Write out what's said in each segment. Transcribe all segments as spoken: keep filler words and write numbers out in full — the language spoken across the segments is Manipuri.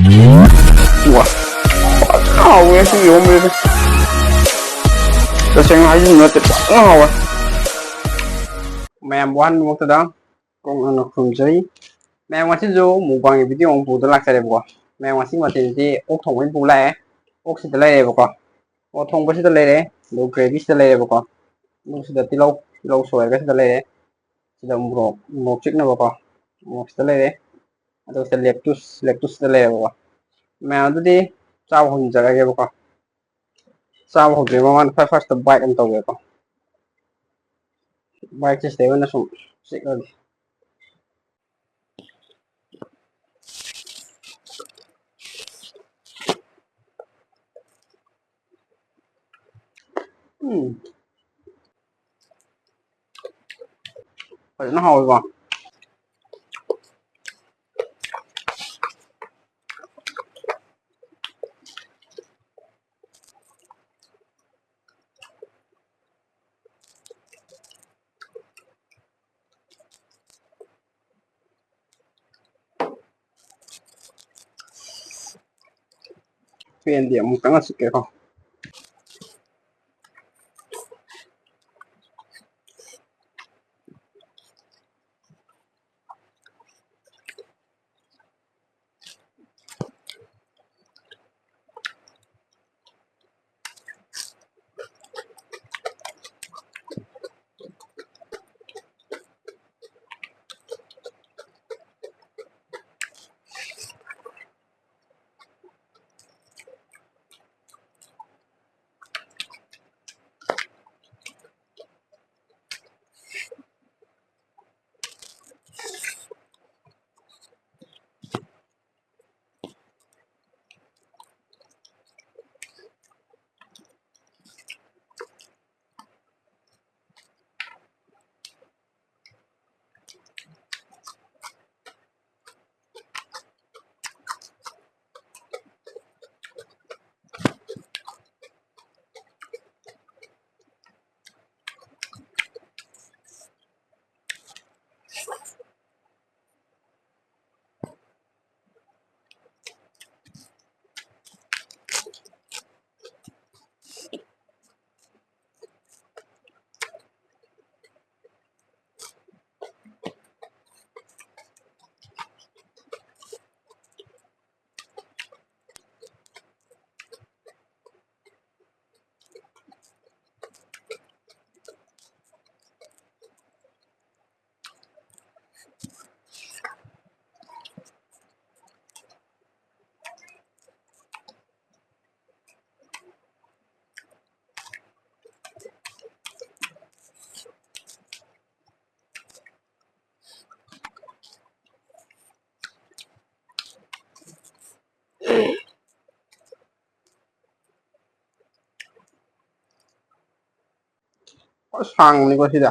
ꯋꯥ, ꯐꯖꯅ ꯍꯥꯎꯋꯦ ꯉꯁꯤꯒꯤ ꯏꯔꯣꯝꯕꯁꯤꯗꯤ꯫ ꯇꯁꯦꯡꯅ ꯍꯥꯏꯖꯤꯟꯕ ꯅꯠꯇꯦ, ꯐꯖꯅ ꯍꯥꯎꯋꯦ꯫ ꯃꯌꯥꯝ ꯋꯥꯍꯟꯕꯃꯛꯇꯗ ꯀꯣꯛꯅꯅ ꯈꯨꯔꯨꯝꯖꯔꯤ꯫ ꯃꯌꯥꯝ ꯉꯁꯤꯁꯨ ꯃꯨꯛꯕꯥꯡꯒꯤ ꯚꯤꯗꯤꯑꯣ ꯑꯃ ꯄꯨꯗꯨꯅ ꯂꯥꯛꯆꯔꯦꯕꯀꯣ꯫ ꯃꯌꯥꯝ ꯉꯁꯤ ꯃꯊꯦꯜꯁꯤ ꯑꯣꯛ ꯊꯣꯡꯕ ꯑꯣꯏꯅ ꯄꯨ ꯂꯥꯛꯑꯦ꯫ ꯑꯣꯛꯁꯤꯗ ꯂꯩꯔꯦꯕꯀꯣ꯫ ꯑꯣꯛ ꯊꯣꯡꯕꯁꯤꯗ ꯂꯩꯔꯦ, ꯑꯗꯨꯒ ꯒ꯭ꯔꯦꯚꯤꯁꯤꯗ ꯂꯩꯔꯦꯕꯀꯣ꯫ ꯑꯗꯨꯒ ꯁꯤꯗ ꯇꯤꯜꯍꯧ, ꯇꯤꯜꯍꯧ ꯁꯣꯏꯔꯒ ꯁꯤꯗ ꯂꯩꯔꯦ꯫ ꯁꯤꯗ ꯃꯣꯔꯣꯛ, ꯃꯣꯔꯣꯛ ꯆꯤꯛꯅꯕꯀꯣ꯫ ꯃꯣꯔꯣꯛꯁꯤꯗ ꯂꯩꯔꯦ꯫ ꯑꯗꯨꯒ ꯁꯤꯗ ꯂꯦꯛꯇꯨꯁ, ꯂꯦꯛꯇꯨꯁꯁꯤꯗ ꯂꯩꯔꯦꯕꯀꯣ꯫ ꯃꯌꯥꯝ ꯑꯗꯨꯗꯤ ꯆꯥꯕ ꯍꯧꯖꯔꯒꯦꯕꯀꯣ꯫ ꯆꯥꯕ ꯍꯧꯗ꯭ꯔꯤꯉꯩ ꯃꯃꯥꯡꯗ ꯐꯥꯔꯁ ꯐꯥꯔꯁꯇ ꯕꯥꯏꯠ ꯑꯃ ꯇꯧꯒꯦꯀꯣ꯫ ꯕꯥꯏꯠꯁꯦ ꯁꯤꯗꯩ ꯑꯣꯏꯅ ꯁꯨꯝ ꯆꯤꯛꯑꯒꯦ꯫ ꯎꯝ꯫ ꯐꯖꯅ ꯍꯥꯎꯋꯤꯀꯣ꯫ ꯄꯦꯟꯗꯤ ꯑꯃꯨꯛꯇꯪꯒ ꯆꯤꯛꯀꯦꯀꯣ꯫ ꯁꯥꯡꯕꯅꯤꯀꯣ ꯁꯤꯗ꯫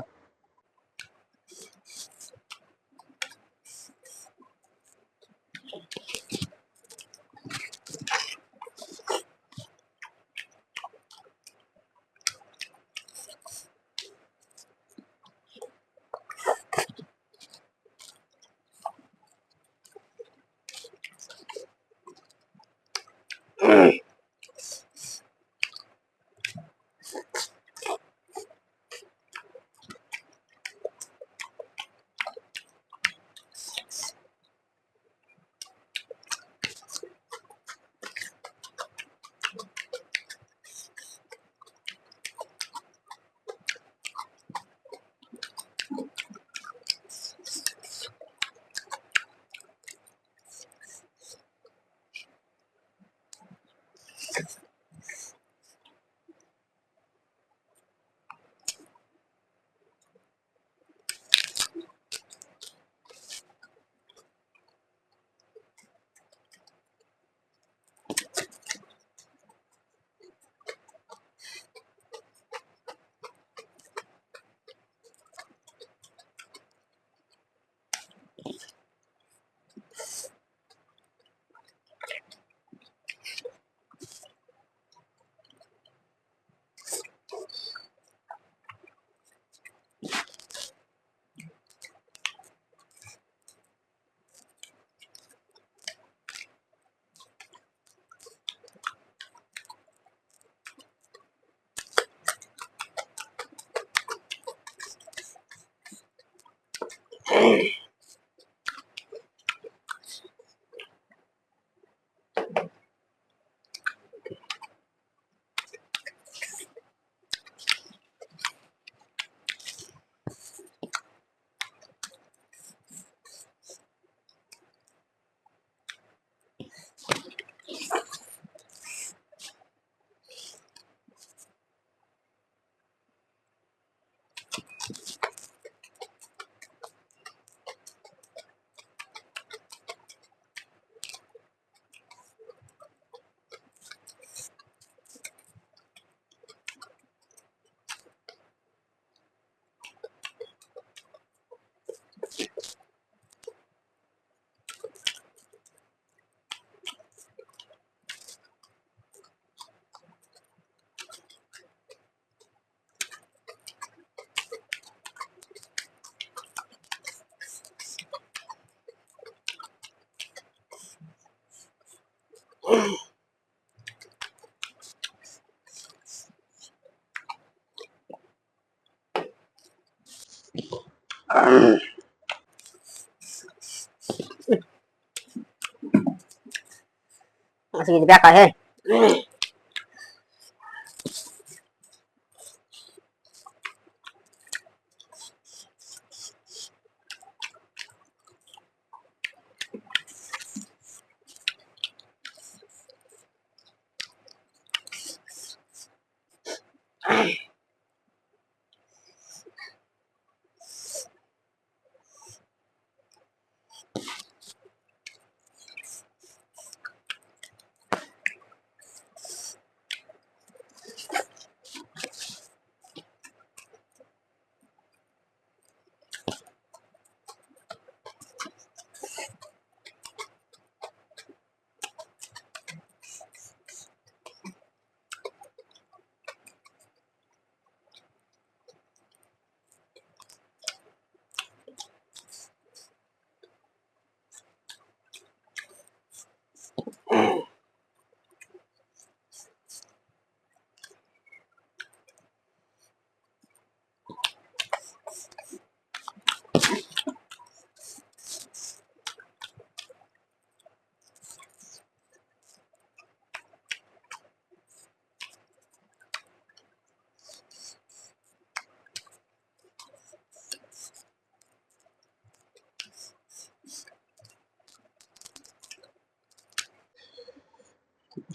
ꯑꯁꯤꯒꯤꯗꯤ ꯕꯦꯔꯥ ꯀꯥꯏꯍꯦ꯫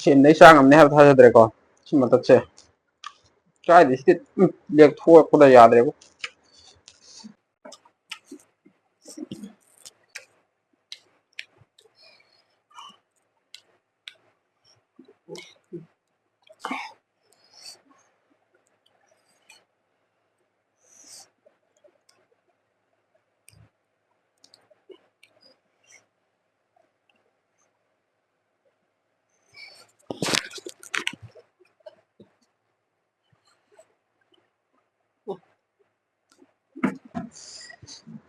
ꯁꯦꯝꯗꯩ ꯆꯥ ꯉꯝꯅꯤ ꯍꯥꯏꯕ ꯊꯥꯖꯗ꯭ꯔꯦꯀꯣ꯫ ꯁꯤ ꯃꯇꯠꯁꯦ ꯀꯥꯏꯗꯩ ꯁꯤꯗꯤ, ꯎꯝ, ꯂꯦꯛꯊꯣꯛꯄꯗ ꯌꯥꯗ꯭ꯔꯦꯕꯨ꯫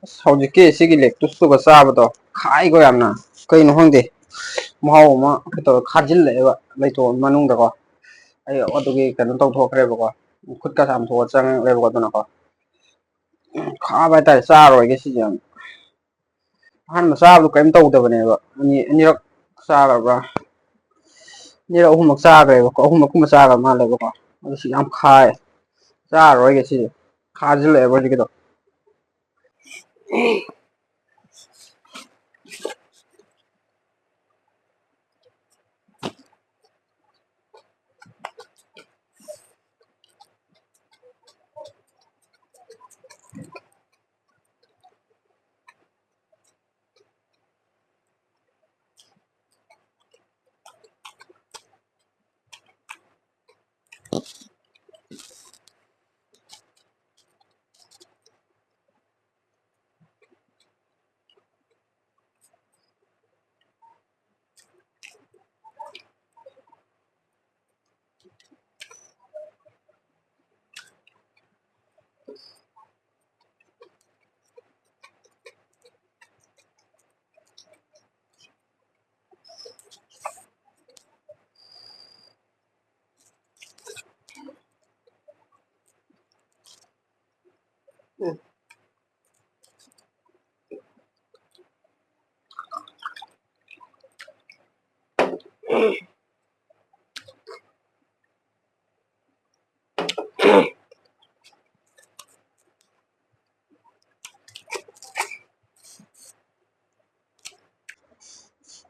ꯑꯁ, ꯍꯧꯖꯤꯛꯀꯤ ꯁꯤꯒꯤ ꯂꯦꯛꯇꯨꯁꯇꯨꯒ ꯆꯥꯕꯗꯣ ꯈꯥꯏꯀꯣ ꯌꯥꯝꯅ꯫ ꯀꯩꯅꯣ ꯈꯪꯗꯦ꯫ ꯃꯍꯥꯎ ꯑꯃ ꯀꯩꯇꯧꯔ ꯈꯥꯖꯤꯜꯂꯛꯑꯦꯕ ꯂꯩꯇꯣ ꯃꯅꯨꯡꯗꯀꯣ꯫ ꯑꯩ ꯑꯗꯨꯒꯤ ꯀꯩꯅꯣ ꯇꯧꯊꯣꯛꯈ꯭ꯔꯦꯕꯀꯣ, ꯈꯨꯠꯀ ꯆꯥꯝꯊꯣꯛꯑ ꯆꯪꯉꯛꯑꯦꯕꯀꯣ꯫ ꯑꯗꯨꯅꯀꯣ ꯈꯥꯕ ꯍꯥꯏꯇꯥꯔꯦ, ꯆꯥꯔꯔꯣꯏꯒꯦ ꯁꯤꯁꯦ ꯌꯥꯝ꯫ ꯑꯍꯥꯟꯕ ꯆꯥꯕꯗꯣ ꯀꯔꯤꯝ ꯇꯧꯗꯕꯅꯦꯕ꯫ ꯑꯅꯤ-, ꯑꯅꯤꯔꯛ ꯆꯥꯈ꯭ꯔꯕ꯭ꯔꯥ? ꯑꯅꯤꯔꯛ ꯑꯍꯨꯝꯂꯛ ꯆꯥꯈ꯭ꯔꯦꯕꯀꯣ, ꯑꯍꯨꯝꯂꯛ ꯀꯨꯝꯕ ꯆꯥꯈ꯭ꯔ ꯃꯥꯜꯂꯦꯕꯀꯣ꯫ ꯑꯗꯨꯁꯨ ꯌꯥꯝ ꯈꯥꯏ, ꯆꯥꯔꯔꯣꯏꯒꯦ ꯁꯤꯁꯦ, ꯈꯥꯖꯤꯜꯂꯛꯑꯦꯕ ꯍꯧꯖꯤꯛꯀꯤꯗꯣ꯫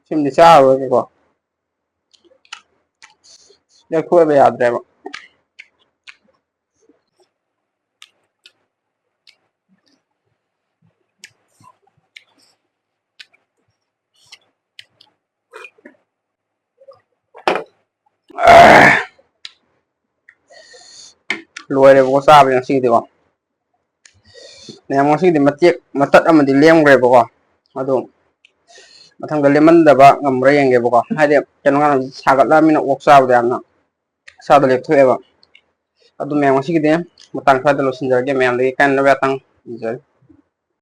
ꯁꯤꯃꯗꯤ ꯆꯥꯔꯔꯣꯏꯒꯦꯀꯣ꯫ ꯂꯦꯛꯊꯣꯛꯑꯦꯕ ꯌꯥꯗ꯭ꯔꯦꯕ꯫ ꯂꯣꯏꯔꯦꯕꯀꯣ ꯆꯥꯕꯁꯦ ꯉꯁꯤꯒꯤꯗꯤꯀꯣ꯫ ꯃꯌꯥꯝ, ꯉꯁꯤꯒꯤꯗꯤ ꯃꯇꯦꯛ ꯃꯇꯠ ꯑꯃꯗꯤ ꯂꯦꯝꯈ꯭ꯔꯦꯕꯀꯣ꯫ ꯑꯗꯣ ꯃꯊꯪꯗ ꯂꯦꯝꯍꯟꯗꯕ ꯉꯝꯕ꯭ꯔꯥ ꯌꯦꯡꯒꯦꯕꯀꯣ꯫ ꯍꯥꯏꯗꯤ ꯀꯩꯅꯣ, ꯁꯥꯒꯠꯂꯛꯑꯃꯤꯅ ꯑꯣꯛ ꯆꯥꯕꯗ ꯌꯥꯝꯅ ꯏꯁꯥꯗ ꯂꯦꯛꯊꯣꯛꯑꯦꯕ꯫ ꯑꯗꯨ ꯃꯌꯥꯝ, ꯉꯁꯤꯒꯤꯗꯤ ꯃꯇꯥꯡ ꯁ꯭ꯋꯥꯏꯗ ꯂꯣꯏꯁꯤꯟꯖꯔꯒꯦ꯫ ꯃꯌꯥꯝꯗꯒꯤ ꯀꯥꯏꯅꯅꯕ ꯌꯥꯊꯪ ꯅꯤꯖꯔꯤ꯫